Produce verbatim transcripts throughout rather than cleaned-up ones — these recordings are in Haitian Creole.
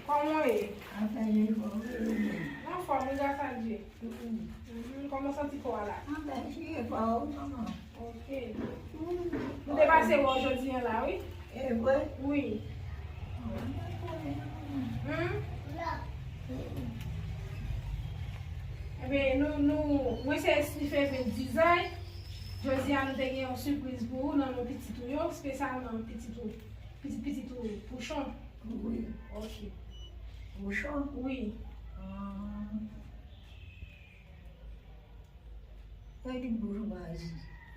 Kòman w ye? Anfòm, wi, gras a Dye. Mhm, kòman w santi kò a la? Ok. Nou te pase wè w jodi a la, wi. Wi. Hmm? Ebyen, nou, nou, mwen se Steven Design. Jodi a, nou te gen yon sipriz pou ou nan non pitit ou yo, espesyalman pitit ou, pitit pitit ou, Pouchon. Wi. Ok. Pouchon? Wi. Ah. Sa ki Pouchon pa isi?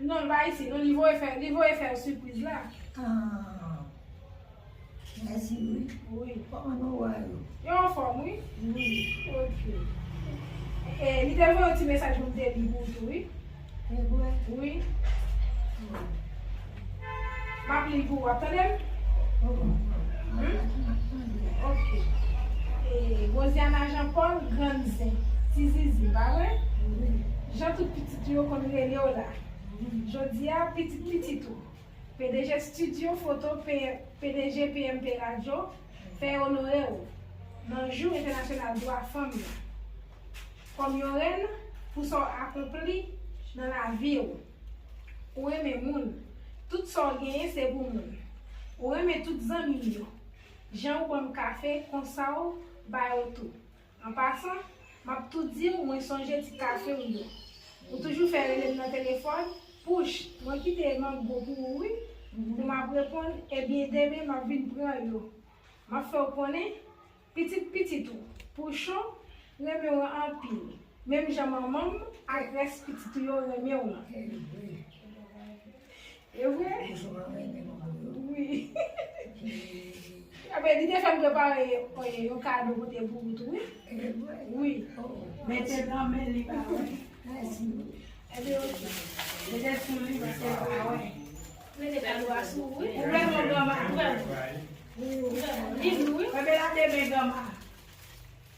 Non, li pa isi. Non, li voye fè, li voye fè sipriz la. Ah. Mèsi, wi. Wi. Kòman nou wè yo? Yo anfòm, wi. Wi. Ok. E, li te voye yon ti mesaj pou m te li pou ou tou, wi. E vre? Wi. M ap li l pou ou, w ap tande m? Hmm? Ok. E, Rosiana Jean Paul, Grann Zen, Ti Zizi, pa vre? Wi. Jan tout pitit ou yo konn rele w la. Wi. Jodi a, pitit pitit ou. P D G Studio Foto P-, P D G P M P Radio fè onore w nan Jou Entènasyonal Dwa Fanm nan. Kòm yon rèn, pou sa w akonpli nan lavi w. Ou renmen moun. Tout sa w genyen se pou moun. Ou renmen tout zanmi w yo. Jan ou ban m kafe, konsa w ba yo tou. An pasan, m ap tou di w mwen sonje ti kafe w yo. Ou toujou fè rele m nan telefòn, Pouch, mwen kite mango pou ou wi. Pou m ap reponn, ebyen demen m ap vin pran yo. M ap fè w konnen, pitit pitit ou, Pouchon, renmen w anpil. Menm jan manman m ak rès pitit ou yo renmen w lan. E vre? Wi. Ebyen, li te fè m prepare, eh, yon kado pote pou ou tou, wi. Wi. Mete nan men li, pa wè. Ebyen, ok. Mete sou li, paske li pa wè. Mete kado a sou ou, wi. Ou renmen granma? Li dou, wi. Kenbe la demen, granma.